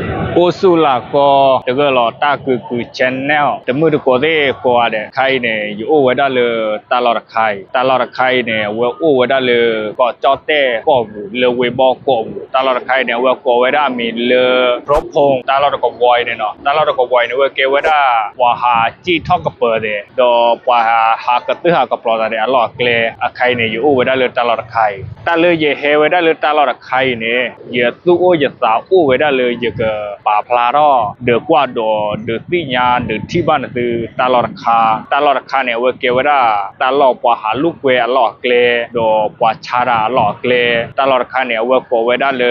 အိၣ်ဆူၣ်လၢ်ကီ တဂၢၢ်လီၤ တၢ်ကုာ်ကုာ် channel တမုၢ်တကိးသ့ၣ်ကိးဂၤဒဲး, ခဲအံၤန့ၣ် ယအိၣ်ဝဲဒၣ်လၢတၢ်လီၢ်တခါအံၤ, တၢ်လီၢ်တခါအံၤန့ၣ် အဝဲအိၣ်ဝဲဒၣ်လၢ ကီၢ်ကၠီၣ်တဲၣ်ကီၢ်ပူၤ လၢဝ့ၢ်ဘီကီၢ်ပူၤ, တၢ်လီၢ်တခါအံၤန့ၣ် အဝဲကိးဝဲဒၣ်အမံၤလၢ Pro Phone တၢ်လီၢ်တကဝီၤအံၤန့ၣ်နီၤ, တၢ်လီၢ်တကဝီၤအံၤန့ၣ် အဝဲကဲဝဲဒၣ် ပှၤဟးစံၣ်ထီၣ်ကပၤသ့ၣ် ဒီးပှၤဟးကသုၣ်ဟးကပျီၤသးသ့ၣ် အလီၢ်အကျဲ, အခဲအံၤန့ၣ် ယအိၣ်ဝဲဒၣ်လၢတၢ်လီၢ်တခါအံၤ, တၢ်လၢယဟဲဝဲဒၣ်လၢတၢ်လီၢ်တခါအံၤန့ၣ် ယသူၣ်အိၣ်ယသးအိၣ်ဝဲဒၣ်လၢယကပာ်ဖျါထီၣ် ဒီးကွၢ်ဒီး ဒီးသ့ၣ်ညါ ဒီးထံၣ်ဘၣ်နသုတၢ်လီၢ်တခါ, တၢ်လီၢ်တခါန့ၣ် အဝဲကဲဝဲဒၣ် တၢ်လီၢ်ပှၤဟးလိာ်ကွဲအလီၢ်အကျဲ, ဒီးပှၤဆါတၢ်အလီၢ်အကျဲ, တၢ်လီၢ်တခါန့ၣ် အဝဲကိးဝဲဒၣ်လၢ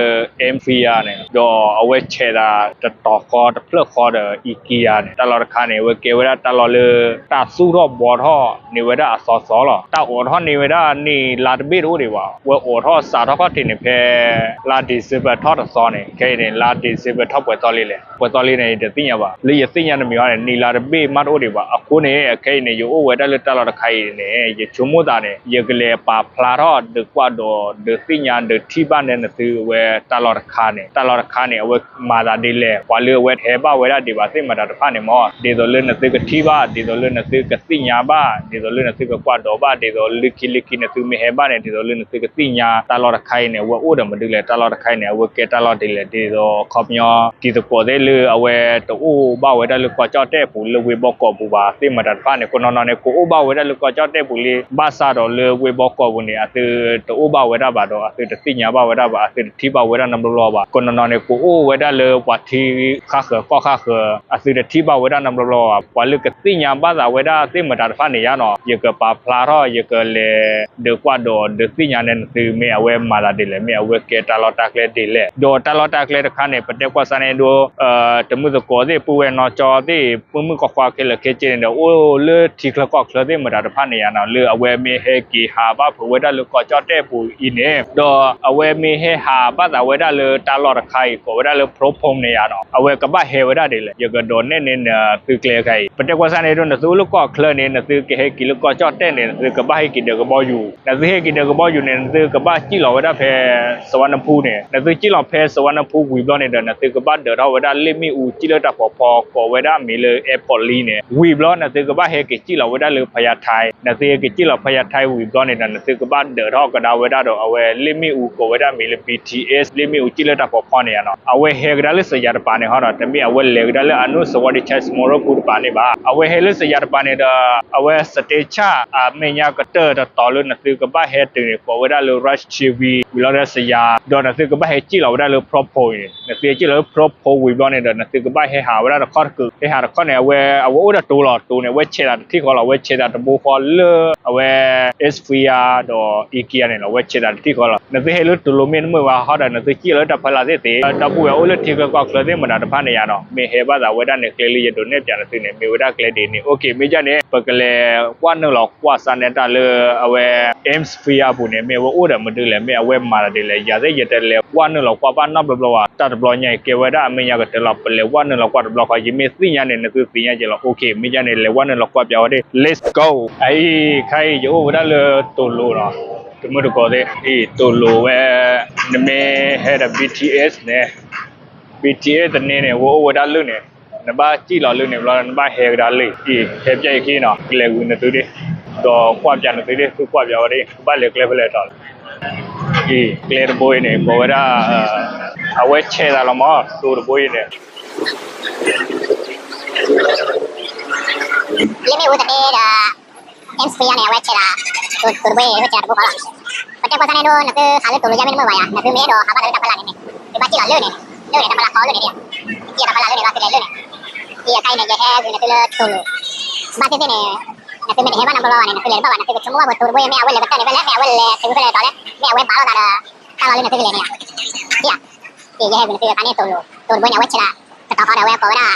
Amphia န့ၣ်, ဒီးအဝဲဆဲးသးတတီၤဃီတဖျၢၣ်ဃီဒီး IKEA န့ၣ်, တၢ်လီၢ်တခါန့ၣ် အဝဲကဲဝဲဒၣ်တၢ်လီၢ်လၢ တၢ်သူၣ်ထီၣ်ဘှီထီၣ်န့ၢ်ဝဲဒၣ်အသီသီလီၤ. တၢ်အိးထီၣ်န့ၢ်ဝဲဒၣ်နံၣ်လါတဘ့ၣ်တအိၣ်ဒံးဘၣ်, အဝဲအိးထီၣ်စးထီၣ်ခီၣ်ထံးန့ၣ် ဖဲလါ December ထီၣ်တသီန့ၣ်, ခဲအံၤန့ၣ် လါ December ထီၣ်ပှဲၤသီလံလဲၣ်, ပှဲၤသီလံန့ၣ် ယတသ့ၣ်ညါဘၣ်, လၢယသ့ၣ်ညါတမံၤဟီန့ၣ် နံၣ်လါတဘ့ၣ်မးတအိၣ်ဒံးဘၣ်. အဃိန့ၣ် ခဲအံၤန့ၣ် ယအိၣ်ဝဲဒၣ်လၢတၢ်လီၢ်တခါအံၤန့ၣ် ယဆိကမိၣ်သးန့ၣ် ယကလဲၤပာ်ဖျါထီၣ် ဒီးကွၢ်ဒီး ဒီးသ့ၣ်ညါ ဒီးထံၣ်ဘၣ်နဲနသုဝဲတၢ်လီၢ်တခါန့ၣ်, တၢ်လီၢ်တခါန့ၣ် အဝဲမၤသးဒ်လဲၣ်, ပှၤလၢအဝဲဟဲဘၣ်ဝဲဒၣ်ဒံးဘၣ်သ့ၣ်မတၤတဖၣ်န့ၣ်မ့ၢ် ဒ်သိးလၢနသုကထံၣ်ဘၣ်, ဒ်သိးလၢနသုကသ့ၣ်ညါဘၣ်, ဒ်သိးလၢနသုကကွၢ်ဒီးဘၣ်, ဒ်သိးလၢခံလၢခံနသုမ့ၢ်ဟဲဘၣ်န့ၣ် ဒ်သိးလၢနသုကသ့ၣ်ညါ တၢ်လီၢ်တခါအံၤန့ၣ် အဝဲအိၣ်ဒီးမနုၤလဲၣ်, တၢ်လီၢ်တခါအံၤန့ၣ် အဝဲကဲတၢ်လီၢ်ဒ်လဲၣ်, ဒ်သိးခီပညီ တံၤသကိးသ့ၣ်လၢအဝဲတအိၣ်ဘၣ်ဝဲဒၣ်လၢကီၢ်ကၠီၣ်တဲၣ်ပူၤ လၢဝ့ၢ်ဘီကီၢ်ပူၤဘၣ်သ့ၣ်မတၤတဖၣ်န့ၣ် ကိးနီၢ်နီၢ်န့ၣ် ကအိၣ်ဘၣ်ဝဲဒၣ်လၢကီၢ်ကၠီၣ်တဲၣ်ပူၤလံ, ဘၣ်ဆၣ်ဒီးလၢဝ့ၢ်ဘီကီၢ်ပူၤန့ၣ် အသုတအိၣ်ဘၣ်ဝဲဒၣ်ဘၣ်ဒီး အသုတသ့ၣ်ညါဘၣ်ဝဲဒၣ်ဘၣ်, အသုတထံၣ်ဘၣ်ဝဲဒၣ်နီတဘျီဘျီဘၣ်, ကိးနီၢ်နီၢ်န့ၣ် ကအိၣ်ဝဲဒၣ်လၢပှၤထံဃၣ်ဃၢၤကီၢ်ဃၣ်ဃၢၤ, အသုတထံၣ်ဘၣ်ဝဲဒၣ်နီတဘျီဘျီဘၣ်, ပှၤလၢကသ့ၣ်ညါဘၣ်သးဝဲဒၣ်သ့ၣ်မတၤတဖၣ်န့ၣ်ယါနီၤ, ယကပာ်ဖျါထီၣ် ယကလဲၤ ဒီးကွၢ်ဒီး ဒီးသ့ၣ်ညါနဲနသု မ့ၢ်အဝဲမၤသးဒ်လဲၣ်, မ့ၢ်အဝဲကဲတၢ်လီၢ်တၢ်ကျဲဒ်လဲၣ်, ဒီးတၢ်လီၢ်တၢ်ကျဲတခါန့ၣ် ပတဲကွၢ်စါန့ၣ်ဒိ တမုၢ်သကိးသ့ၣ် ပုၢ်ဝဲၢ်နီၢ်ကၠီသ့ၣ် မုၢ်မုၢ်ကွၢ်ကွၢ်ခဲလၢာ်ခဲဆ့န့ၣ်ဒီး အိၣ်လၢထံချၢကီၢ်ချၢသ့ၣ်မတၤတဖၣ်န့ၣ်ယါနီၤ, လၢအဝဲမ့ၢ်ဟဲက့ၤဟးဘၣ်ဖုးဝဲဒၣ်လၢကီၢ်ကၠီၣ်တဲၣ်ပူၤအံၤန့ၣ်, ဒီးအဝဲမ့ၢ်ဟဲဟးဘၣ်သးဝဲဒၣ်လၢတၢ်လီၢ်တခါအံၤ ကိးဝဲဒၣ်လၢ Pro Phone န့ၣ်ယါနီၤ, အဝဲကဘၣ်ဟဲဝဲဒၣ်ဒ်လဲၣ်, ယကဒိးနဲၣ်န့ၢ်နသုကျဲခဲအံၤ, ပတဲကွၢ်စါန့ၣ်ဒိ နသုအိၣ်လၢကီၢ်ချၢန့ၣ် နသုကဟဲက့ၤလၢကီၢ်ကၠီၣ်တဲၣ်န့ၣ် နသုကဘၣ်ဟဲက့ၤဒီးကဘီယူၤ, နသုဟဲက့ၤဒီးကဘီယူၤန့ၣ် နသုကဘၣ်စံၣ်လီၤဝဲဒၣ်ဖဲ စဝါနဖူန့ၣ်, နသုစံၣ်လီၤဖဲစဝါနဖူဝံၤဘျီန့ၣ်ဒီး နသုကဘၣ်ဒၢးထီၣ်ဝဲဒၣ်လ့ၣ်မ့ၣ်အူ စံၣ်လၢတၢ်ဖီဖီ ကိးဝဲဒၣ်အမံၤလၢ Airport Link န့ၣ်, ဝံၤဘျီ နသုကဘၣ်ဟဲက့ၤစံၣ်လီၤဝဲဒၣ်လၢဖယါထဲ, နသုဟဲက့ၤစံၣ်လီၤဖယါထဲဝံၤဘျီန့ၣ်ဒီး နသုကဘၣ်ဒၢးထီၣ်ကဒါဝဲဒၣ်ဒီး အဝဲလ့ၣ်မ့ၣ်အူ ကိးဝဲဒၣ်အမံၤလၢ ဘံၣ်ထံၣ်အဲၣ် လ့ၣ်မ့ၣ်အူ စံၣ်လၢတၢ်ဖီဖီန့ၣ်ယါနီၤ, အဝဲဟဲကဒါလၢစယၤတပၤန့ၣ်ဟီဒီး တမ့ၢ်အဝဲလဲၤကဒါလၢ အနု စဝါဒံ ဆဲး စမိၣ်ရိၣ် ပူၤတပၤန့ၣ်ဘၣ်, အဝဲဟဲလၢစယၤတပၤန့ၣ်ဒီး အဝဲ station အမဲာ်ညါကတၢၢ်တတီၤလၢနသုကဘၣ်ဟဲတုၤန့ၣ် ကိးဝဲဒၣ်လၢ Rush Chewy ဝံၤလီၤဒီးစယၤ, ဒီးနသုကဘၣ်ဟဲစံၣ်လီၤဝဲဒၣ်လၢ Pro Phone အံၤန့ၣ်, နသုဟဲစံၣ်လီၤလၢ Pro Phone ဝံၤဘျီန့ၣ်ဒီး နသုကဘၣ်ဟဲဟးဝဲဒၣ်တခီၣ်တကုာ်, ဟဲဟးတခီၣ်န့ၣ် အဝဲ အဝဲအိၣ်ဒီးတိၤလီၤ, တိၤန့ၣ် အဝဲဆဲးသးတထံၣ်ဃီလီၤ, အဝဲဆဲးသးတဘိဃီလၢ အဝဲ Amphia ဒီး IKEA န့ၣ်လီၤ, အဝဲဆဲးသးတထံၣ်ဃီလီၤ, နသုဟဲလၢတိၤလိၤမ့ၢ်တမုာ်ဘၣ်ဟီဒီး နသုစံၣ်လီၤလၢတၢ်ဖီလာ်သ့ၣ်သ့ၣ်, ဒီပုၢ်ဝဲၢ်အိၣ်လၢထံချၢကီၢ်ချၢသ့ၣ်မတၤတဖၣ်န့ၣ်ယါနီၤ, မ့ၢ်ဟဲဘၣ်သးဝဲဒၣ်န့ၣ် ကျဲလၢယဒိးနဲၣ်ပၠးနသုန့ၣ် မ့ၢ်ဝဲဒၣ်ကျဲဒ်န့ၣ်, OK မ့ၢ်ဒ်န့ၣ် ပကလဲၤကွၢ်နုာ်လီၤကွၢ်စါနဲတၢ်လၢ အဝဲ Amphia ပူၤန့ၣ် မ့ၢ်အဝဲအိၣ်ဒီးမနုၤလဲၣ်, မ့ၢ်အဝဲမၤတၢ်ဒ်လဲၣ်, ယၤသ့ၣ်ယတလဲၤကွၢ်နုာ်လီၤကွၢ်ဘၣ်နီတဘျီဘျီဘၣ်, တၢ်တဘျီညါအံၤ ကဲဝဲဒၣ်အမဲာ်ညါကတၢၢ်လီၤ, ပလဲၤကွၢ်နုာ်လီၤကွၢ်တဘျီဃီ, ယမ့ၢ်သ့ၣ်ညါန့ၣ် နသုသ့ၣ်ညါက့ၤလီၤ, OK မ့ၢ်ဒ်န့ၣ် လဲၤကွၢ်နုာ်လီၤကွၢ်ပၠးဝဲဒၣ်, Let's go. အအံၤ ခဲအံၤ ယအိၣ်ဝဲဒၣ်လၢတိၤလိၤနီၤ, တမုၢ်တကိးသ့ၣ်, အံၤ တိၤလိၤဝဲ, နမ့ၢ်ဟဲဒီး ဘံၣ်ထံၣ်အဲၣ်န့ၣ် ဘံၣ်ထံၣ်အဲၣ်သန့န့ၣ် အဝဲအိၣ်ဝဲဒၣ်လၢန့ၣ်, နဘၣ်စံၣ်လီၤလၢန့ၣ်ဘျီ နဘၣ်ဟဲကဒါလၢအံၤ, ဟဲပၠးအံၤခံနီၤ, ကလဲၤဂုာ်နသုဒၣ်, ဒီးကွၢ်ပၠးနသုဒၣ်, သုကွၢ်ပၠးဝဲဒၣ်, ကဘၣ်လဲၤကျဲဖဲလဲၣ်တီၤလဲၣ်, အံၤ ကျဲတဘိအံၤန့ၣ် ကိးဝဲဒၣ် အဝဲဆဲးသးလီၤမး, တိၤတဘိအံၤန့ၣ် လ့ၣ်မ့ၣ်အူသန့ဒီး Amphia န့ၣ် အဝဲဆဲးသး, တိၤတဘိအံၤ အဝဲဆဲးသးတဘိဃီလီၤ, ပတဲကွၢ်စါန့ၣ်ဒိ နသုဟးလၢတိၤလိၤယါမ့ၢ်တမုာ်ဘၣ်ယါ, နသုမ့ၢ်အဲၣ်ဒိးဟးဘၣ်သးလၢတၢ်ဖီလာ်န့ၣ်န့ၣ်, သုဘၣ်စံၣ်လီၤလၢန့ၣ်, လၢန့ၣ် တၢ်ဖီလာ်ခီလၢန့ၣ်ဒၣ်, စံၣ်လီၤတၢ်ဖီလာ်လၢန့ၣ် ဘၣ်သ့ၣ်သ့ၣ်န့ၣ်, အံၤအခါအံၤန့ၣ် ယဟဲဂုာ်နသုလၢတိၤလိၤ, ဘၣ်သ့ၣ်သ့ၣ်န့ၣ်, နသုမ့ၢ်တဟဲဘၣ်နီတဘျီဘၣ်န့ၣ် နသုလဲၤတဘၣ်ဘၣ်, နသုကဆိကမိၣ်ဘၣ်ဝဲတိၤတဘိအံၤ မ့ၢ်အဝဲလဲၤကတၢၢ်န့ၣ်ဖဲလဲၣ်, မ့ၢ်အဝဲလဲၤတုၤဖဲလဲၣ်တီၤလဲၣ်, မ့ၢ်အဝဲဘၣ်လိာ်သးဒီး တၢ်လီၢ်လၢနသုကလဲၤန့ၣ်ဧါ, အံၤ ယဟဲဂုာ်နသုအခါန့ၣ်တိၤလိၤ, တိၤတဘိန့ၣ် အဝဲဆဲးသး တတီၤဃီဒီး အဝဲကိးဝဲဒၣ် Amphia န့ၣ်လီၤ, Amphia ဃီ အဝဲအိၣ်ဘူးတၢ်သးတဖျၢၣ်ဃီဒီး IKEA န့ၣ်လီၤ, ယၤသ့ၣ်ယတဟဲဘၣ်နီတဘျီဘၣ်ယၤဘၣ်, ယဟဲဘၣ်တဘျီညါအံၤ အမဲာ်ညါကတၢၢ်လီၤ,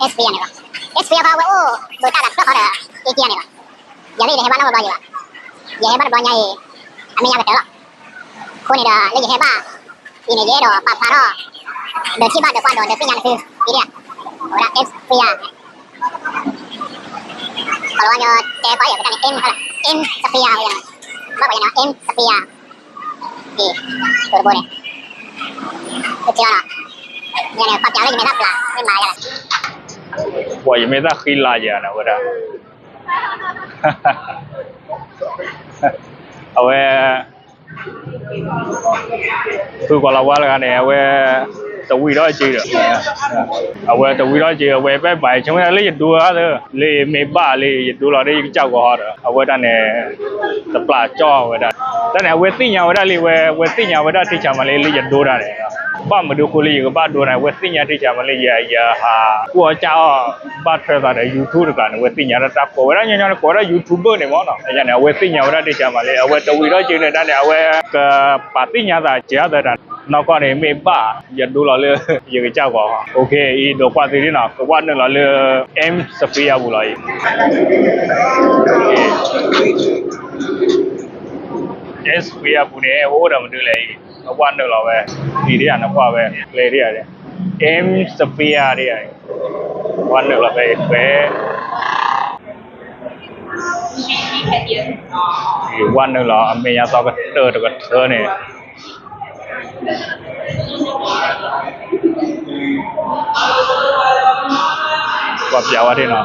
အဃိန့ၣ်ဒီး လၢယဟဲဘၣ်အံၤန့ၣ် ယအဲၣ်ဒိးပာ်ဖျါထီၣ် ဒီးထံၣ်ဘၣ်ဒီးကွၢ်ဒီး ဒီးသ့ၣ်ညါနသုအံၤဒၣ်, အဝဲဒၣ် Amphia န့ၣ် ကလီၤဝါညီတဲပှၤယဲၢ်ကတၢၢ်န့ၣ် Am ဟဲလီၤ, Amphia ဝဲယဲၢ်န့ၣ်, ဘၣ်ပှၤယဲၢ်န့ၣ် Amphia, အံၤ တိၤတဘိန့ၣ်, ကက့ၤလီၤနီၤ ပှၤယမ့ၢ်သးဃံလၤယၤန့ၣ်ဝဲဒၣ်, အဝဲ ဖုကီၤလၤဝါတဂၤန့ၣ် အဝဲ တဝံၤထီၣ်က့ၤဒီး အဝဲတဝံၤထီၣ်က့ၤ အဝဲပဲဘၣ်ဆိကမိၣ်လၢယဒိဧါသၢ လၢမ့ၢ်ဘၣ်လၢယဒိလီၤဒီးယကစၢ်ဂီၤဟီဒီး အဝဲဒၣ်န့ၣ် တပျၢ်ကၠီဝဲဒၣ်, တၢ်န့ၣ် အဝဲသ့ၣ်ညါဝဲဒၣ်လံ ဝဲ အဝဲသ့ၣ်ညါဝဲဒၣ်ထံဆးမးလံ လၢယဒိတၢ်န့ၣ်, ဘၣ်မနုၤဃိလၢယကဘၣ်ဒိန့ၣ် အဝဲသ့ၣ်ညါထံဆးမးလၢယ ယဟး ကွၢ်အီၣ်ကၢ်အီၣ် ဘၣ်ထွဲသးဒီး YouTube တကျါန့ၣ် အဝဲသ့ၣ်ညါတၢ်တၢ်ကိးဝဲဒၣ်ညီညီန့ၣ် ကိးဝဲဒၣ် YouTuber န့ၣ်မ့ၢ်နီၤ, န့ၣ် အဝဲသ့ၣ်ညါဝဲဒၣ်ထံဆးမးလံ အဝဲတဝံၤထီၣ်က့ၤန့ၣ်ဒၣ်န့ၣ် အဝဲကပာ်သ့ၣ်ညါသးစဲးအသးတၢ် နီၢ်ကီၢ်န့ၣ် မ့ၢ်ဘၣ်ယဒိလီၤလၢ ယကစၢ်ဂီၤ, အံၤဒိးကွၢ်သုဒ်နီၤ ကဝၢ်နုာ်လီၤလၢ M Sphere ပူၤလီၤအံၤ, အ Sphere ပူၤန့ၣ် အိၣ်ဒီးမနုၤလဲၣ်အံၤ, ကဝၢ်နုာ်လီၤဝဲ, ဒ်ယၤနကွၢ်ဝဲ ကျဲဒ်ယၤ M Sphere ဒ်ယၤ, ကဝၢ်နုာ်လီၤဖဲအံၤထွဲ ဝၢ်နုာ်လီၤ အမဲာ်ညါသီကတၢၢ်တကထၢန့ၣ် ကွၢ်ပျးဝဲဒၣ်နီၤ,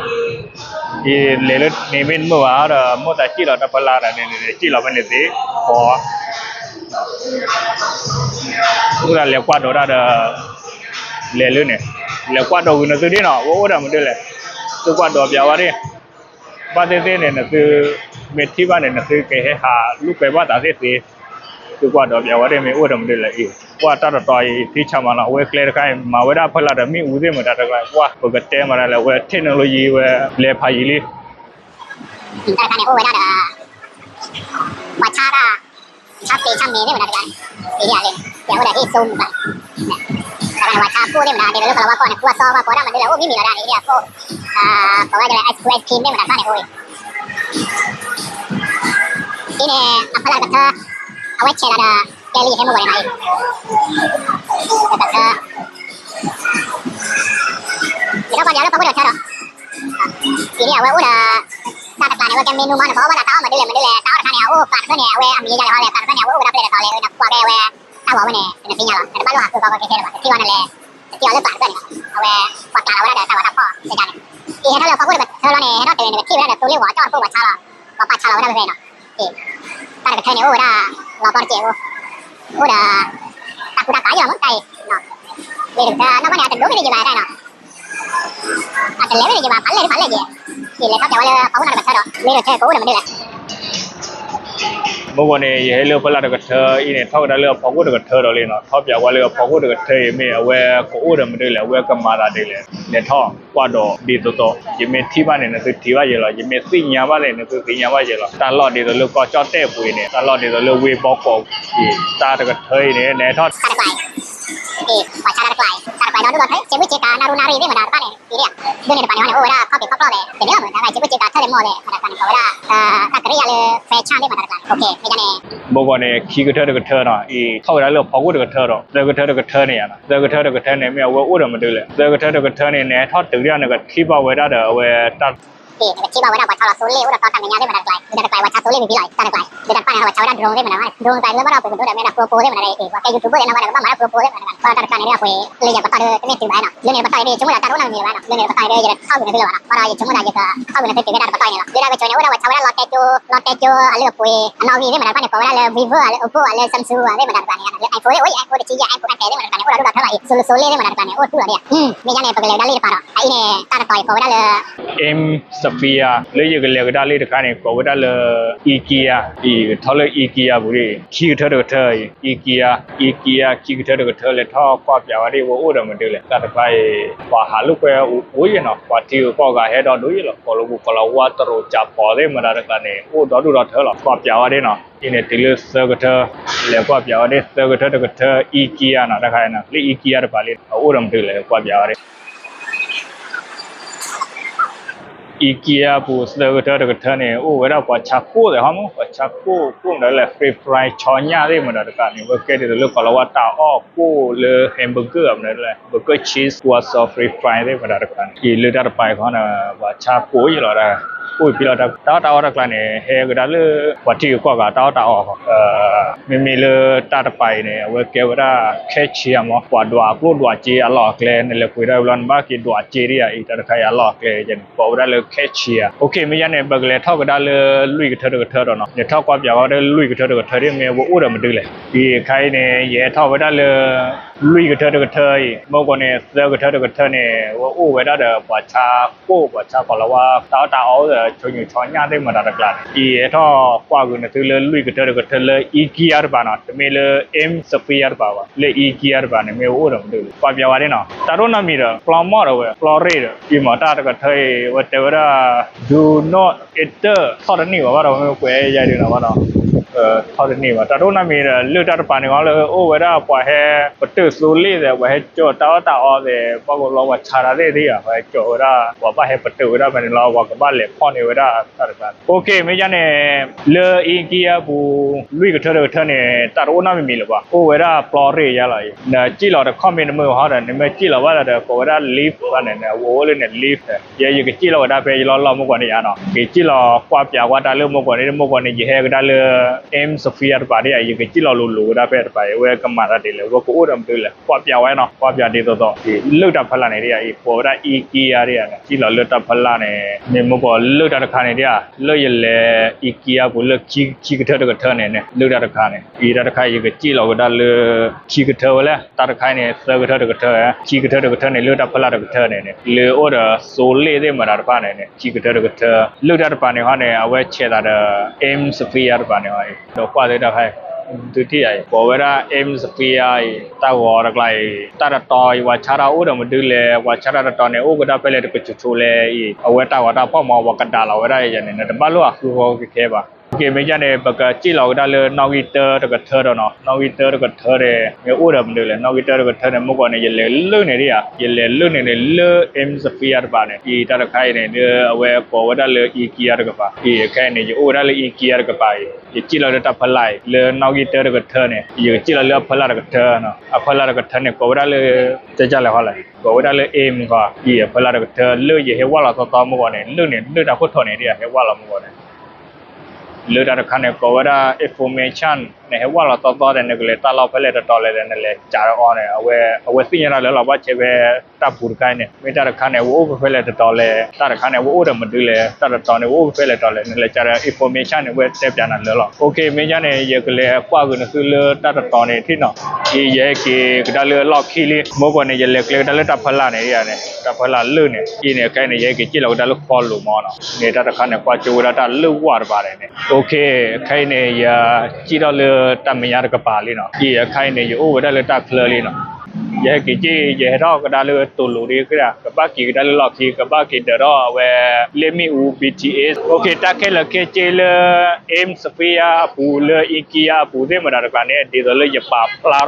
အံၤလဲၤလၢန့ၣ်မ့ၢ်တမုာ်ဘၣ်ဒီး မိၢ်သးစံၣ်လီၤတၢ်ဖီလာ်န့ၣ် စံၣ်လီၤဖဲန့ၣ်သ့ၣ်, ဃီ မုၢ်သးလဲၤကွၢ်ဒိးတၢ်ဒီး လဲၤလၢန့ၣ် လဲၤကွၢ်ဒိးဂုာ်နသုဒ်နီၤ ဝဲအိၣ်ဒီးမနုၤလဲၣ်, သုကွၢ်ဒိးပျးဝဲဒၣ် ဘၣ်သ့ၣ်သ့ၣ်န့ၣ် နသု မ့ၢ်ထံၣ်ဘၣ်န့ၣ် နသုကဟဲဟးလူၤကွဲးဘၣ်သးသ့ၣ်သ့ၣ်, သုကွၢ်ဒိးပျးဝဲဒၣ်မ့ၢ်အိၣ်ဒီးမနုၤလဲၣ်အံၤ, ကွၢ်တၢ်တတီၤအံၤ ထံဆးမးနီၤ အဝဲကျဲတခါအံၤ မၤဝဲဒၣ်ဖီလာ်ဒီးမ့ၣ်အူသ့ၣ်မတၤတကျါ ကွၢ် ပကတဲမးဒၣ်လဲာ် အဝဲ technology ဝဲ လဲၤဖးယံၤလံ တၢ်တခါန့ၣ်အိၣ်ဝဲဒၣ်ဒီး ပှၤဆါတၢ် ဆါပ့ၤဆါမ့ၤသ့ၣ်မတၤတဂၤန့ၣ် ပ့ၤဒ်ယၤလံ, ပှၤအိၣ်ဒီးဟ့ၣ်စိမူၤဘၣ်, တၢ်တခါန့ၣ်ပှၤဆါကိၣ်သ့ၣ်မတၤ ဒ်သိးလၢကီၤလၤဝါကီၢ်န့ၣ် ကိၣ်အသီဘၣ် ကိးဒၣ်မနုၤလဲၣ် အိၣ်မံၤမံၤလီၤဒၣ်န့ၣ် ဒ်အကိၣ်, ကိးဝဲဒၣ်လၢ ice cream သ့ၣ်မတၤတခါန့ၣ်အိၣ်အံၤ, အံၤန့ၣ် အဖီလာ်တကထၢ အဝဲဆဲးလီၤဒီး ကဲလံဟဲမုၢ်ဂီၤန့ၣ်နီၤအံၤ, တကထၢ ယထီၣ်ပှၤပျးလၢဖီခိၣ်တကထၢဒီး အံၤဒ်အဝဲအိၣ်ဒီး တၢ်တကျါန့ၣ် အဝဲကဲ menu မးန့ၣ် ပှၤအီၣ်ဘၣ်သးတၢ်အီၣ်မနုၤလဲၣ်မနုၤလဲၣ် တၢ်အီၣ်တခါန့ၣ် အအိၣ်ပာ်တဖျၢၣ်န့ၣ် အဝဲအမံၤယါယါဟီလဲၣ် ပာ်တဖျၢၣ်န့ၣ် အဝဲအိၣ်ဝဲဒၣ်ဖျၢၣ်တတီၤလဲၣ် နကွၢ်ကဲဝဲ တၢ်ဝီဝဲန့ၣ် နသ့ၣ်ညါလီၤ နတဘၣ်လိၣ်ဟးဃုကီကီခဲခဲလၢၤဘၣ် တထံၣ်ဝဲန့ၣ်လဲၣ် တထံၣ်ဝဲလၢပာ်တဖျၢၣ်န့ၣ် အဝဲ ပှၤပျးလီၤဝဲဒၣ်ဒီးတၢ်ဂီၤတၢ်ဖီၣ်သ့ၣ်တဖၣ်န့ၣ် အံၤဟဲထီၣ်လၢဖီခိၣ်တကထၢလီၤန့ၣ် ဟဲထီၣ်တဂၤန့ၣ် ပထံၣ်ဝဲဒၣ်ဒီးသိလ့ၣ်ဝီၤကၠီၣ်တဖိပှၤဆါလီၤ ပှၤပာ်ဆါလီၤဝဲဒၣ်ဖဲဖဲနီၤ တၢ်တကထၢန့ၣ် အိၣ်ဝဲဒၣ် လီၤပီတစဲးဖိ အိၣ်ဒီး တၢ်ကူတၢ်ကၤယီၤမ့ၢ်တၢ်အံၤ လ့တကထၢ နီၢ်ကီၢ်န့ၣ် အတဒိးက့ၤန့ၢ်က့ၤဘၣ်တၢ်နီၤ အတလဲၤဝဲန့ၢ်က့ၤဘၣ် ဖးလဲၢ်တဖးလဲၢ်က့ၤ က့ၤလဲၤထီၣ်ပျးဝဲလၢဖီခိၣ်နီတကထၢဒီး လ့တကထၢကအိၣ်ဒီးမနုၤလဲၣ် မ့ၢ်ဂီၢ်န့ၣ် ယဟဲလၢဖီလာ်တကထၢအံၤန့ၣ် ထီၣ်ကဒါလၢအဖီခိၣ်တကထၢဒီးလံနီၤ ထီၣ်ပျးဝဲလၢအဖီခိၣ်တကထၢအံၤမ့ၢ် အဝဲကအိၣ်ဒီးမနုၤလဲၣ် အဝဲကမၤသးဒ်လဲၣ် လဲၤထီၣ်ကွၢ်ဒီးဒ်သိးသိး ယမ့ၢ်ထံၣ်ဘၣ်န့ၣ် နသုထံၣ်ဘၣ်ယဲလီၤ ယမ့ၢ်သ့ၣ်ညါဘၣ်န့ၣ် နသုသ့ၣ်ညါဘၣ်ယဲလီၤ တၢ်လီၢ်ဒ်သိးလၢကီၢ်ကၠီၣ်တဲၣ်ပူၤအံၤန့ၣ် တၢ်လီၢ်ဒ်သိးလၢဝ့ၢ်ဘီကီးအံၤ တၢ်တကထၢအံၤန့ၣ် နဟဲထီၣ် တၢ်တကျါအံၤ ပှၤဆါတၢ်တကျါအံၤ တၢ်တကျါအံၤဒီးဒိၣ်ဒီးထၢ စံးဘျုးစံးကၤနၣ်ရူနၣ်ရံၣ်သ့ၣ်မတၤတဖၣ်န့ၣ် ဒ်န့ၣ် ဒ်န့ၣ်တပၤန့ၣ်ဟီန့ၣ် အိၣ်ဝဲဒၣ်ခီၣ်ဖံးခီၣ်ဖျီၣ်လဲၣ် တဒ်လီၤမး တၢ်စံးဘျုးစံးကၤထၢၣ်လဲၣ်မီၢ်လဲၣ် မတၤတကျါန့ၣ် ကိးဝဲဒၣ် တၢ်ကရံၣ်ယါလၢ ဖဲဆၣ်သ့ၣ်မတၤတကျါန့ၣ် မ့ၢ်ဂီၢ်န့ၣ် ခံကထၢတကထၢနီၤ အံၤထီၣ်ဝဲဒၣ်လၢအဖီခိၣ်တကထၢဒီး သၢကထၢတကထၢန့ၣ်ယါနီၤ သၢကထၢတကထၢန့ၣ်မ့ၢ်အဝဲအိၣ်ဒီးမနုၤလဲၣ် သၢကထၢတကထၢန့ၣ် နဟဲထီၣ်တုၤဒ်နကထံၣ်ဘၣ်ဝဲဒၣ်ဒီးအဝဲတၢ် နကထံၣ်ဘၣ်ဝဲဒၣ်ပှၤဆီလီၤသိလ့ၣ်အိၣ်ဒီးတီတၢ်မဲာ်ညါသ့ၣ်မတၤတကျါ ဒ်တၢ်တကျါအံၤ ပှၤဆါသိလ့ၣ်ဖံဖံလီၤ တၢ်တကျါအံၤ ဒ်တၢ်တဖၣ်န့ၣ် ပှၤဆါဝဲဒၣ် drone သ့ၣ်မတၤတကျါ drone တကျါအံၤ လၢဘၣ်ဒီးပှၤကဒိၣ်ဒီးမ့ၢ်ဒၣ် GoPro သ့ၣ်မတၤတကျါအံၤ ပှၤကဲ YouTuber သ့ၣ်နီၢ်ဝဲဒၣ် ကဘၣ်မၤဒၣ် GoPro သ့ၣ်မတၤတကျါ ဘၣ်ဒီးတၢ်တကျါန့ၣ် ဒ်အပှ့ၤ လၢယကထီၣ်ဒ်တမ့ၢ်တုၤဘၣ်နီၤ လၢန့ၣ်ပထီၣ်အံၤဒ်ဆိကမိၣ်ဒီးတၢ်တအိၣ်နီတမံၤလၢၤဘၣ်နီၤ လၢန့ၣ်ပထီၣ်အံၤဒ် ယတထီၣ်ဂုာ်နသုလၢၤဘၣ်နီၤ ဘၣ်ဒီးယဆိကမိၣ်ဒီး ယကထီၣ်ဂုာ်နသုတုၤဝဲဒၣ်တပတီၢ်အံၤန့ၣ်လီၤ လၢဒၣ်ဝဲဆိန့ၣ် အိၣ်ဒၣ်ပှၤဆါဝဲဒၣ်လီတဲကၠိ လီတဲကၠိအလုၢ်အပှ့ၤ အနီၣ်ဂံၢ်သ့ၣ်မတၤတဖၣ်န့ၣ် ကိးဝဲဒၣ်လၢ Vivo လၢ Oppo လၢ Samsung သ့ၣ်မတၤတကျါန့ၣ် လၢ iPhone သ့ၣ် အိၣ် iPhone တဆံယဲၢ် iPhone အတဲသ့ၣ်မတၤတကျါန့ၣ် အိၣ်ဒီဒူၣ်ဒီထၢလီၤအံၤ သိလ့ၣ်သိလ့ၣ်သ့ၣ်မတၤတကျါန့ၣ် အိၣ်ဒီဒူၣ်ဒီထၢလီၤဒ် မ့ၢ်ညါန့ၣ် ပကလဲၤကဒါလံတပၤဒီး အအံၤန့ၣ် တၢ်တတီၤအံၤကိးဝဲဒၣ်လၢ M Sphere လၢယကလဲၤကဒါလံတခါန့ၣ် ကိးဝဲဒၣ်လၢ IKEA အံၤ ထီၣ်လၢ IKEA ပူၤဒ်အံၤ ခံကထၢတကထၢအံၤ IKEA IKEA ခံကထၢတကထၢလဲၤထီၣ်ကွၢ်ပျးဝဲဒၣ်ဝဲအိၣ်ဒီးမနုၤလဲၣ် တၢ်တခါအံၤ ပှၤဟးလိာ်ကွဲအိၣ်ယဲၢ်နီၤ ပှၤထံဂုၤကီၢ်ဂၤဟဲဒီဒိၣ်ယဲၢ်လီၤ ကိးလီၤပူၤကိးလီၤဝါတရူးကၠးပီၤသ့ၣ်မတၤတကျါန့ၣ် အိၣ်ဒီဒူၣ်ဒီထၢလီၤ ကွၢ်ပျးဝဲဒၣ်နီၤ အံၤန့ၣ်တုၤလၢသၢကထၢ လဲၤကွၢ်ပျးဝဲဒၣ်သၢကထၢတကထၢ IKEA နီၤ တၢ်တခါအံၤနီၤ လၢ IKEA တပၤလံ အအိၣ်ဒီးမနုၤလဲၣ် ကွၢ်ပျးဝဲဒၣ် IKEA ပူၤသၢကထၢတကထၢန့ၣ် အိၣ်ဝဲဒၣ်ပှၤဆါကိၣ်သ့ၣ်ဟီမး ပှၤဆါကိၣ် ကိၣ်မတၤလဲၣ် French fry ဆီညၣ်သ့ၣ်မတၤတကျါန့ၣ် ဝဲကဲဒ်သိးလၢကိးလီၤဝါတၢ်အီၣ်ကိၣ်လၢ hamburger မတၤလဲၣ် burger cheese croissant French fry သ့ၣ်မတၤတကျါန့ၣ် အံၤလၢတၢ်တပၤအံၤခီန့ၣ် ပှၤဆါကိၣ်ယဲၢ်လီၤဒၣ် အိၣ်ဖဲလီၤတၢ်အီၣ်တၢ်အီတကျါန့ၣ် ဟဲကဒါလၢ ပှၤထံဂုၤကီၢ်ဂၤတၢ်အီၣ်တၢ်အီ, မ့မ့ၢ်လၢတၢ်တပၤအံၤန့ၣ် အဝဲကဲဝဲဒၣ် cashier မး ပှၤဒွးကျိၣ်ဒွးစ့အလီၢ်အကျဲ နလဲၤပှ့ၤတၢ်ဝံၤလီၤ နဘၣ်က့ၤဒွးစ့ဒ်အံၤ တၢ်တခါအံၤအလီၢ်အကျဲန့ၣ် ကိးဝဲဒၣ်လၢ cashier. မ့ၢ်ယါန့ၣ် ပကလဲၤထီၣ်ကဒါလၢလွံၢ်ကထၢတကထၢဒီးနီၤ လဲၤထီၣ်ကွၢ်ပၠးဝဲဒၣ်လွံၢ်ကထၢတကထၢဒ် မ့ၢ်ဝဲအိၣ်ဒီးမနုၤလဲၣ်. အံၤအခါအံၤန့ၣ် ယဟဲထီၣ်ဝဲဒၣ်လၢ လွံၢ်ကထၢတကထၢအံၤ မ့ၢ်ကီးန့ၣ် သၢကထၢတကထၢန့ၣ် ဝဲအိၣ်ဝဲဒၣ်ဒီးပှၤဆါကိၣ် ပှၤဆါကီၤလၤဝါ တၢ်အီၣ်တၢ်အီအိၣ်ဒီး ဆိညိးဆီညၣ်သ့ၣ်မတၤတကျါန့ၣ် အံၤဟဲထီၣ်ကွၢ်ဃုာ်နသုလၢလွံၢ်ကထၢတကထၢလၢ IKEA တပၤနီၤ တမ့ၢ်လၢ M Safia တပၤဘၣ် လၢ IKEA တပၤန့ၣ် မ့ၢ်ဝဲအိၣ်ဒီးမနုၤလဲၣ် ကွၢ်ပၠးဝဲဒၣ်နီၤ တၢ်တအိၣ်နီတမံၤဒီး ပျီမီၢ်ဒီးဝဲ ပျီရ့ၣ်ဒီး အံၤမ့ၢ်တၢ်တကထၢအံၤ ဝဲတဲဝဲဒၣ် do not enter ထီၣ်တန့ၢ်ဘၣ်ဘၣ်ဒီး မ့ၢ်ကွဲးယါဒ်နီၤဘၣ်ဒီး ထီၣ်တန့ၢ်ဘၣ် တၢ်တအိၣ်နီတမံၤဒီး လၢတၢ်တပၤန့ၣ် ခီလၢအိၣ်ဝဲဒၣ်ပှၤဟဲပတုာ်သိလ့ၣ်သဲး ပှၤဟဲကၠီၤတၢ်အီၣ်တၢ်အီသဲး ပှၤကလီပှၤဆါတၢ်သ့ၣ်သ့ၣ်ဧါ ပှၤဟဲကၠီၤဝဲဒၣ် ပှၤဘၣ်ဟဲပတုာ်ဝဲဒၣ်ဖဲန့ၣ်လီၤ ပှၤကဘၣ်လဲၤဖီၣ်န့ၢ်ဝဲဒၣ်တၢ်တခါန့ၣ် OK မ့ၢ်ယါန့ၣ် လၢ IKEA အပူၤ လွံၢ်ကထၢတကထၢန့ၣ် တၢ်တအိၣ်နီတမံၤလၢၤဘၣ် အိၣ်ဝဲဒၣ်ပျီရ့ၣ်ယါလီၤအံၤ နစံၣ်လီၤတခီမ့ၢ်တမုာ်ဟီဒီး နမ့ၢ်စံၣ်လီၤဘၣ်သးဒီး ကိးဝဲဒၣ် lift ဘၣ်န့ၣ် အဝဲအိၣ်လၢန့ၣ် lift ယဲယကစံၣ်လီၤဝဲဒၣ်ဖဲယလီၢ်လီၢ်မ့ၢ်ကီးန့ၣ်ယါနီၤ က့ၤစံၣ်လီၤကွၢ်ပၠးကွၢ်တၢ်လၢမ့ၢ်ကီးန့ၣ် မ့ၢ်ကီးန့ၣ် ယဟဲကဒါလၢ M Safia တပၤဒ်အံၤ ယကစံၣ်လီၤလိၤလိၤဝဲဒၣ်ဖဲတပၤအံၤ အဝဲကမၤသးဒ်လဲၣ် အဝဲကအိၣ်ဒီးမနုၤလဲၣ် ကွၢ်ပၠးဝဲနီၤ ကွၢ်ပၠးဒ်သိးသိး လၢတၢ်ဖီလာ်န့ၣ်ဒ်အံၤ ကိးဝဲဒၣ် IKEA ဒ်အံၤ စံၣ်လီၤလၢတၢ်ဖီလာ်န့ၣ် မ့ၢ်မ့ၢ်ကီးလၢတၢ်တခါန့ၣ်ဒ်အံၤ လၢယလဲၤ IKEA ပူၤလၢ ခံကထၢတကထၢန့ၣ်န့ၣ် လၢတၢ်တခါန့ၣ် အံၤတၢ်တခါအံၤ ယကစံၣ်လီၤဝဲဒၣ်လၢ ခံကထၢဝဲလဲၣ် တၢ်တခါအံၤန့ၣ် သၢကထၢတကထၢ ခံကထၢတကထၢန့ၣ် လၢတၢ်ဖီလာ်တကထၢန့ၣ်န့ၣ် လၢအိၣ်ဒီးသိလ့ၣ်သ့ၣ်မတၤတဖၣ်န့ၣ်န့ၣ် ခံကထၢတကထၢ လၢတၢ်တပၤန့ၣ်ဟီန့ၣ် အဝဲဆဲးသးဒီး M Safia တပၤန့ၣ်ဟီ ဒီးကွၢ်သ့ၣ်တၢ်ခါ သုထံၣ်ယၤအံၤ ကိးဝဲဒၣ် M Safia အံၤ တၢ်ဂီၤတကျါအံၤ တၢ်တတီၤအံၤ ပှၤဆါတၢ်အိၣ်ဒီးမနုၤလဲၣ် ပှၤဆါတၢ်တတီၤန့ၣ် အိၣ်ကဒါဖဲလဲၣ်တကဆိးဆိးလဲၣ်အံၤ အဝဲတၢ်ဂီၤတၢ်ဖီၣ်မး ပှၤကဒါလီၤဝဲဒၣ်ယၤန့ၣ် နတဘၣ်လိၣ်အဃုဃီခဲခဲဘၣ် OK မ့ၢ်ယါန့ၣ် ပကစံၣ်လီၤဝဲဒၣ်လၢနီၣ်ဂံၢ်တၢတကထၢဒီးနီၤ နီၣ်ဂံၢ်တၢတကထၢန့ၣ် မ့ၢ်အိၣ်ဒီးမနုၤလဲၣ် နီၣ်ဂံၢ်တၢတကထၢန့ၣ် မ့ၢ်ကီးန့ၣ် ယလဲၤလၢန့ၣ်ဒ်ယၤ ယလဲၤလၢန့ၣ်န့ၣ် လၢ M Safia တပၤန့ၣ် အံၤတၢ်တခါအံၤန့ၣ် လၢအဝဲကိးဝဲဒၣ်လၢ IKEA တကပၤ အံၤခဲအံၤန့ၣ် ယအိၣ်ဝဲဒၣ်လၢ IKEA တကပၤအံၤ ယစံၣ်လီၤလၢတၢ်ဖီလာ်အံၤ လၢနီၣ်ဂံၢ်တၢတကထၢန့ၣ် ယကစံၣ်လီၤလၢအဖီလာ်တကထၢ အဖီလာ်တကထၢန့ၣ် ကိးဝဲဒၣ်လၢ ကလဲၣ်ဃီလဲၣ် ကိးဝဲဒၣ်လၢ M ဃီ အံၤအဖီလာ်တကထၢ လၢယဟဲဝဲလီၤသီသီမ့ၢ်ကီးန့ၣ် လၢန့ၣ် လၢတၢ်ခိၣ်ထိးန့ၣ်ဒ်ယၤ ဟဲဝဲလီၤမ့ၢ်ကီးန့ၣ် လၢတၢ်တခါန့ၣ် ကိးဝဲဒၣ် information နဟဲဝဲလီၤသီသီဒီး နကလဲၤတၢ်လီၢ်ဖဲလဲၣ်တတီၤလဲၣ်ဒီး နလဲၤကးဒီးအီၤန့ၣ် အဝဲသ့ၣ်ညါတၢ်လၢလီၤ ဘၣ်ဆဲးဖဲတၢ်ပူၤတခါအံၤန့ၣ် မ့ၢ်တၢ်တခါန့ၣ် ဝဲအိၣ်ဖဲလဲၣ်တတီၤလဲၣ် တၢ်တခါန့ၣ် ဝဲအိၣ်ဒီးမနုၤလဲၣ် တၢ်တတီၤန့ၣ် ဝဲအိၣ်ဖဲလဲၣ်တတီၤလဲၣ် နလဲၤကးဒီး information န့ၣ် ဝဲတဲပၠးနၤလၢလီၤ OK မ့ၢ်ယါန့ၣ် ယကလဲၤကွၢ်ဃုာ်နသုလၢတၢ်တတီၤန့ၣ်ထံၣ်နီၤ အံၤယဟဲက့ၤကဒါလၢလီၢ်ခံလံ မ့ၢ်ကီးန့ၣ် ယလဲၤကျဲကဒါလၢတၢ်ဖီလာ်န့ၣ်ဒ်ယၤန့ၣ် တၢ်ဖီလာ်လၢန့ၣ် အံၤန့ၣ် ခဲအံၤန့ၣ် ယဟဲက့ၤစံၣ်လီၤကဒါလၢဃီလိၤမ့ၢ်နီၤ န့ၣ်တၢ်တခါန့ၣ် ကွၢ်ကၠိဝဲဒၣ်တၢ်လၢဝၢ်တပၤန့ၣ်န့ၣ် OK ခဲအံၤန့ၣ် ယစံၣ်ထီၣ်လၢတၢ်မဲာ်ညါတကပၤလံနီၤ အံၤခဲအံၤန့ၣ် ယအိၣ်ဝဲဒၣ်လၢတၢ်ချၢလံနီၤ ယဟဲက့ၤစံၣ် ယဟဲထီၣ်ကဒါလၢတိၤလိၤဒ်ကဒၣ် ကဘၣ်က့ၤကဒါလၢလီၢ်ခံ ကဘၣ်က့ၤဒၢးထီၣ်အဝဲ လ့ၣ်မ့ၣ်အူ BTS OK တၢ်ခဲလၢာ်ခဲဆ့လၢ M Safia အပူၤလၢ IKEA အပူၤသ့ၣ်မတၤတကျါန့ၣ် ဒ်သိးလၢယပာ်ဖျါ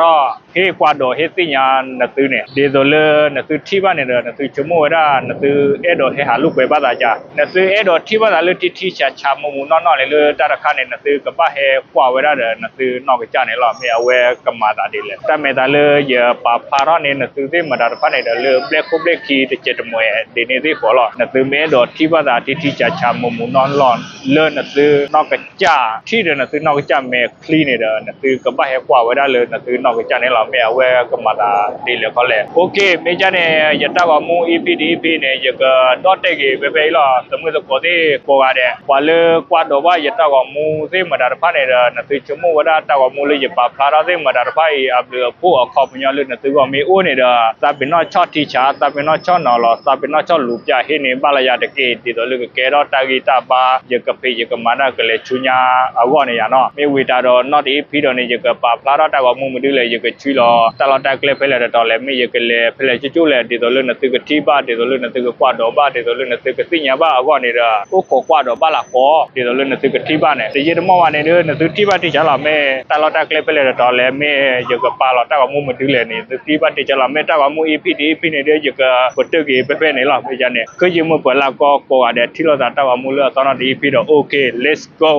ထီၣ် ဟ့ၣ်ကွၢ်ဒိးဟ့ၣ်သ့ၣ်ညါနသုန့ၣ် ဒ်သိးလၢနသုထံၣ်ဘၣ်န့ၣ်ဒီး နသုဆိကမိၣ်ဝဲဒၣ် နသုအဲၣ်ဒိးဟဲဟးလိာ်ကွဲဘၣ်သးကါ နသုအဲၣ်ဒိးထံၣ်ဘၣ်သးလၢထံထံဆးဆးမိၢ်မိၢ်နီၢ်နီၢ်န့ၣ် လၢတၢ်တခါန့ၣ် နသုကဘၣ်ဟဲကွၢ်ဝဲဒၣ်ဒီး နသုနီၢ်ကစၢ်န့ၣ်လီၤ မ့ၢ်အဝဲကမၤသးဒ်လဲၣ် တၢ်မဲာ်သးလၢယပာ်ဖျါထီၣ်န့ၢ် နသုသ့ၣ်မတၤတဖၣ်န့ၣ်ဒီး လၢဘျဲၣ်ခိၣ်ဘျဲၣ်ခံတစဲးတမှဲးဒ်န့ၣ်သ့ၣ်ဃီလီၤ နသုမ့ၢ်အဲၣ်ဒိးထံၣ်ဘၣ်သးထံထံဆးဆးမိၢ်မိၢ်နီၢ်နီၢ် လၢနသုနီၢ်ကစၢ် ထံၣ်ဒီးနသုနီၢ်ကစၢ်မဲာ်ချံန့ၣ်ဒီး နသုကဘၣ်ဟဲကွၢ်ဝဲဒၣ်လၢနသုနီၢ်ကစၢ်န့ၣ်လီၤ မ့ၢ်အဝဲကမၤသးဒ်လဲၣ်ခီလဲၣ် OK မ့ၢ်ကါန့ၣ် ယတၢ်ဂီၤမူ EP တ EP န့ၣ် ယကဒီၣ်တဲာ်က့ၤဖဲဖဲအံၤလီၤ သမုၣ်သကိးသ့ၣ်ကိးဂၤဒဲး ပှၤလၢကွၢ်ဒိးဘၣ်ယတၢ်ဂီၤမူသ့ၣ်မတၤတဖၣ်န့ၣ်ဒီး နသုဆိကမိၣ်ဝဲဒၣ်တၢ်ဂီၤမူလၢယပာ်ဖျါထီၣ်သ့ၣ်မတၤတဖၣ်အံၤ အဘျုးအဖှိၣ်အခီပညီလၢနသုဂီၢ်မ့ၢ်အိၣ်န့ၣ်ဒီး သးပ့ၤနီၣ်ဆီၣ်ထံဆး သးပ့ၤနီၣ်ဆီၣ်နီၤလီၤ သးပ့ၤနီၣ်ဆီၣ်လူၤပၠးဟ့ၣ်န့ၢ်ဘၣ်လၢယၤတက့ၢ် ဒ်သိးလၢကကဲထီၣ်တၢ်ဂံၢ်တၢ်ဘါ ယကဖံးယကမၤတၢ်ကလဲၤဆူညါအဂီၢ်န့ၣ်ယါနီၤ မ့ၢ်ဝံၤတၢ်ဒီးနီၢ်တ EP ဒီးန့ၣ် ယကပာ်ဖျါထီၣ်တၢ်ဂီၤမူမနုၤလဲၣ် ယကဆှၢလီၤတၢ်လီၢ်တၢ်ကျဲဖဲလဲၣ်တတီၤလဲၣ် မ့ၢ်ယကလဲၤဖဲလဲၣ်ကၠိကၠိလဲၣ် ဒ်သိးလၢနသုကထံၣ်ဘၣ် ဒ်သိးလၢနသုကကွၢ်ဒိးဘၣ် ဒ်သိးလၢနသုကသ့ၣ်ညါဘၣ်အဂီၢ်န့ၣ်ဒီး အိၣ်ခိးကွၢ်ဒိးဘၣ်လၢဃီ ဒ်သိးလၢနသုကထံၣ်ဘၣ်န့ၣ် တယံာ်တမီၢ်ဘၣ်န့ၣ်ဒီး နသုထံၣ်ဘၣ်တံၢ်စၢ်လီၤ မ့ၢ်တၢ်လီၢ်တၢ်ကျဲဖဲလဲၣ်တတီၤလဲၣ် မ့ၢ်ယကပာ်လီၤတၢ်ဂီၤမူမနုၤလဲၣ်န့ၣ် နသုထံၣ်ဘၣ်တံၢ်စၢ်လီၤ မ့ၢ်တၢ်ဂီၤမူ EP တ EP န့ၣ်ဒီး ယကပတုာ်က့ၤဖဲဖဲန့ၣ်လီၤ မ့ၢ်ယါန့ၣ် ကယံာ်မုၢ်ပှဲၤလၢကိးဂၤဒဲး ထံၣ်လိာ်သးတၢ်ဂီၤမူလၢအသီနီၢ်တ EP ဒီး OK let's go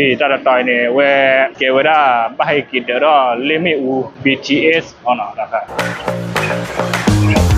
တၢ်တတီၤအံၤန့ၣ် အဝဲကဲဝဲဒၣ် ဘၣ်ဟဲက့ၤဒၢးထီၣ်လ့ၣ်မ့ၣ်အူ ဘံထံအ့း အီၤနီၤ တၢ်ခါ